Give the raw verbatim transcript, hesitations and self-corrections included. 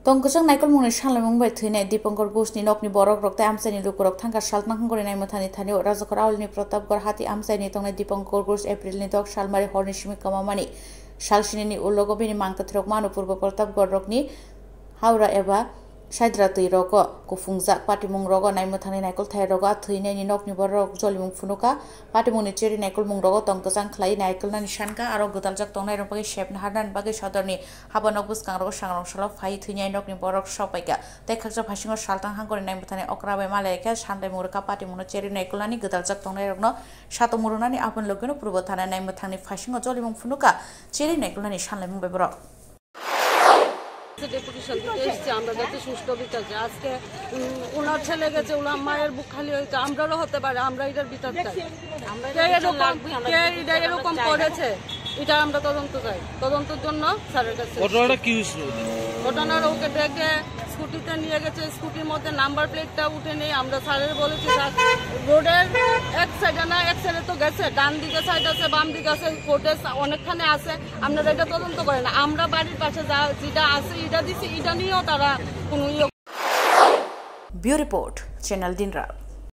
Tongkwchang naikolmungni sanlaimung bai thwinai Dipankar Ghoshni nokni borokrok tei amchaini lukurok thangkha saltang hangkori naimwthangni thani-o Rajakhor aulini Pratapgarh hati amchaini tongnai Dipankar Ghosh Aprilni dok salmari horni simi kwmamani. Salsinini ulogo bini mangtathirok mano purbo Pratapgarhrokni haura eba saidra twi rogo kuphungjak patimung rogo naimwthangni naikolthai rogo a thwinaini nokni borok jolimung phunuka. Patimungni cheri naikolmung rogo tong kwchang khlai naikolnani sanka aro gwdaljak tongnai rok bagwi sepna harnani bagwi sodorni haba nok bwskang rogo sangrong salo phai thwinai nokni borok sok paika tei khaksa phasingo saltang hangkori naimwthangni okra bai malai khe sanlaimung rwkha patimungno cheri naikolnani gwdaljak tongnai rokno satung murunani aboni logino purbo thana naimwthangni phasingo jolimung phunuka cheri naikolnani sanlaimung bai borok. Deputation দিতে এসেছি আমরা যাতে সুষ্ঠু বিচার চাই। আজকে, উম, ওনার ছেলে গেছে, ওনার মায়ের বুক খালি হয়েছে, আমরারও হতে পারে, আমরা এটার বিচার চাই। কে এরকম, কে এটা এরকম করেছে, এটা আমরা তদন্ত চাই, তদন্তর জন্য স্যারের কাছে এসেছি। ঘটনাটা কি হয়েছিল ওদের? ঘটনার ওকে ডেকে স্কুটিতে নিয়ে গেছে, স্কুটির মধ্যে নাম্বার প্লেটটা উঠে নেই। আমরা স্যারের বলেছি, "স্যার, রোডের এক সাইডে না, এক সাইডে তো গেছে, ডান দিকে সাইড আছে, বাম দিকে আছে, ফুটেজ অনেকখানে আছে, আপনারা এটা তদন্ত করেন।" আমরা বাড়ির পাশে যা, যেটা আছে, এটা দিছি, এটা নিয়েও তারা কোনো ইয়ে Bureau Report, Channel Dinra.